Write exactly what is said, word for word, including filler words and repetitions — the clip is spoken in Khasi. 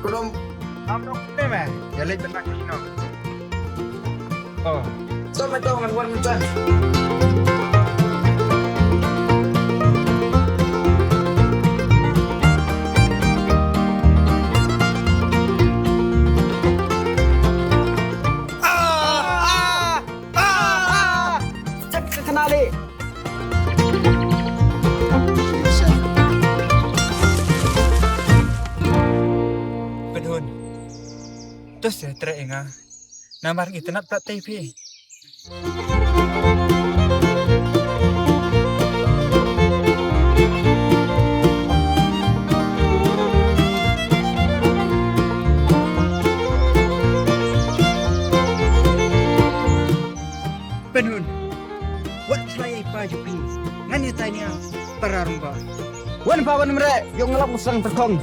Rom. Am dok te me. Ya leh benak ni no. Oh. So me tong ngan wan mutan. Ah! Ah! Ah! Check ka kanali. Pynhun. To sa treh ïa nga. Namar ngi tnat pat te phi. Pynhun. Wat shlai ai pa jong phi. Ngan ïa tai nia para rong ba. Wan pa wan mre, ïong lap musang terkong.